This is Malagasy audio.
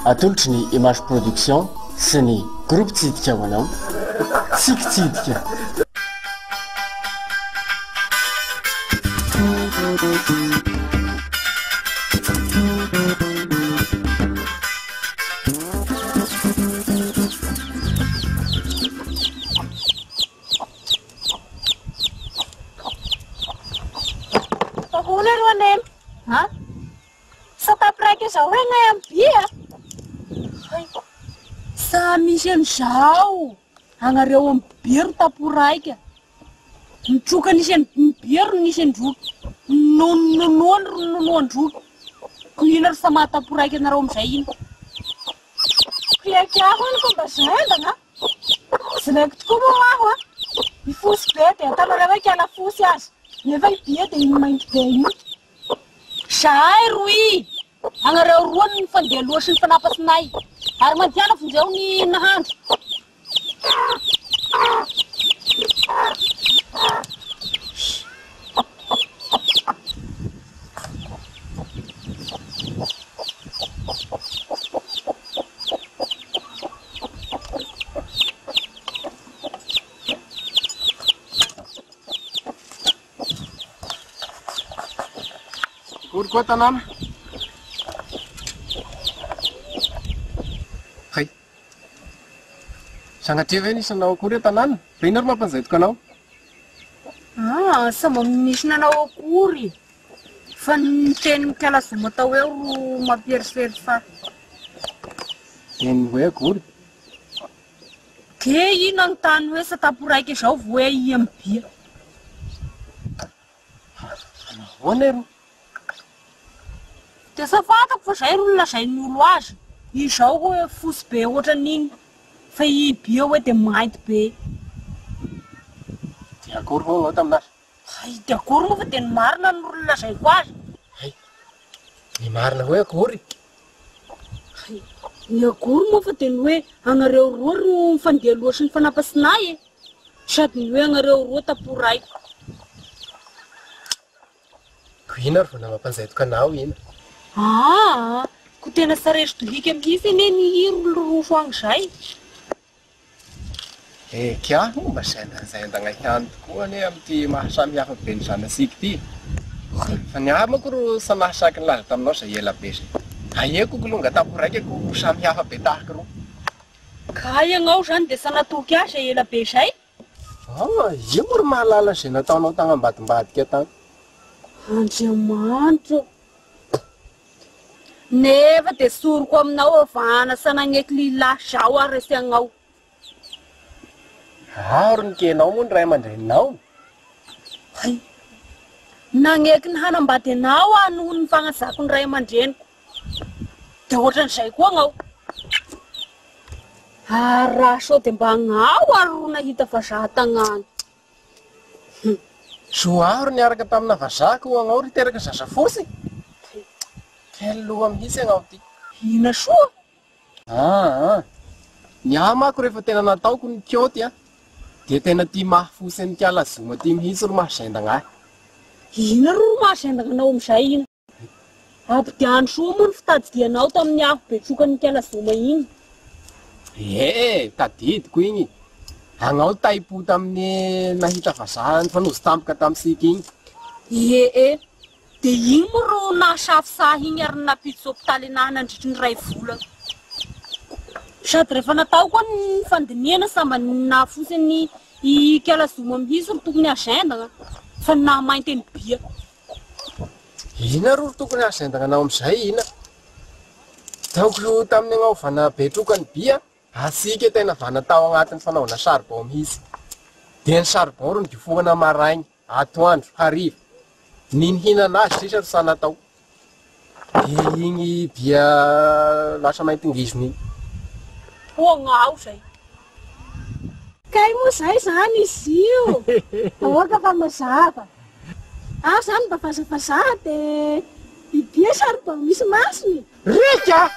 Atolotry ny Image Production sy ny Groupe Tsidika ho anao. Tsiky Tsidika. Ahoana aloha Neny? Ha? Sa tapiraika izao hoe gnay am by a? Hay, sa misy an'izao agnareo am by ro taporaika. Ny troka nisy an ny by ro nisy an-droky. No nonoany ro nonoan-droky. Ko ino ary sa mahataporaika anareo amizay ino? Kliaky aho hono ko mba zendana a! Zinaiko tokoa moa aho a! I fosy be dia ataonareo hoe kiala fosy aza, nefa i Bia dia iny mainty be iny. Zahay roy! Agnareo roa no nifandeha loha sy nifanapa-tsinay. Ary mandiana vonjeo ny nahandro. Akory koa tanàna. Hay. Sanatria ve nisy nanao akory eo tanàna? Fa inona ary mampanjaitoka anao? Ah, sa mba nisy nanao akory. Fa ny tenin'i Kala Zoma tao eo ro mampieritreritra ahy. Teniny hoe akory? Ke ino nanontany hoe sa taporaika izao vo hoe ia mibia. Nahoana e ro? Dia sa fantako fa zay ro nolazain'ny olo azy. Izao hoe fotsy be ohatran'iny fa i bia hoe dia mainty be. Dia akory hono anao tamin'azy? Hay dia akory moa fa dia ny marina no nolazaiko azy. Hay, ny marina hoe akory? Hay, ny akory moa fa dia ny hoe anareo roa no mifandeha loha sy mifanapa-tsinay e! Sady ny hoe anareo roa taporaiko. Ko ina ry vao namampanjaitoka anao ina? Aa! Ko tena sarery dohika mihitsy anie ny hiro lorofo agny zay. Eky aho moa mba zendazendagna ihany tokoa anie amin'ity maha samy hafa be ny zanasika ity. Fa ny ahy manko ro sa nahasaky nilaza taminao zay ela be zay. Ahiako kilonga tampo raika ko samy hafa be tahaky ro. Ka ianao zany dia sa natoky ahy zay ela be zay? Ah, io moa ro mahalala zay nataonao tagny ambadimbadika tagny. Andriamanitra ô! Nefa dia soroko aminao avahana sa nagneky lilahy zaho ary resy agnao. Ary ny kenao moa ny ray aman-dreninao? Hay! Nagneky ny hanambady anao aho noho ny fagnajako ny ray aman-dreniko. Dia ohatran'izay koa agnao. Ary raha sao dia mba agnao ary ro nahita vazaha tagnany. Hum. Zoaro niaraka tamina vazaha ko agnao ry teraka zaza fotsy? Quel loha mihitsy agnao ty. Ina soa? Aa. Ny ahy manko rehefa tena nataoko ny kioty a, dia tena ty maha fotsy an'i kala zoma ty mihitsy ro maha zendagna ahy. Ina ro maha zendagna anao amizay ina? Ampidiano soa moa ny fitadidianao tamin'ny afo be trokan'i Ikala Zoma iny. Ee, tadidiko igny. Agnao taipo tamin'ny nahita vazaha nifanojo tampoka tamintsika igny. Ee, dia igny moa ro nahasafisahy igny ary nampiditra hopitaly anahy nandritry ny iray volana. Sady rehefa natao koa ny fandinihana sambany nahafotsy an'i Ikala Zoma mihitsy ro tokony hazendagna fa ny nahamainty an'i Bia. Ina ro tokony hahazendagna anao amizay ina? Taoko tamin'ny agnaovana betroka ny bia, hatsiaka tena vana tao agnatin'ny fanaovana charbon mihitsy. Dia ny charbon ro nidifohana maraigny, atoandro, hariva. Ny nihinana azy sisa ro sa natao. Dia igny bia lasa mainty ngizina igny. Hoagnao zay. Kay moa zay zany izy io. Aoka fa mazava. Aho zany mba vazafazaha de i Bia saribao misy masony. Rika!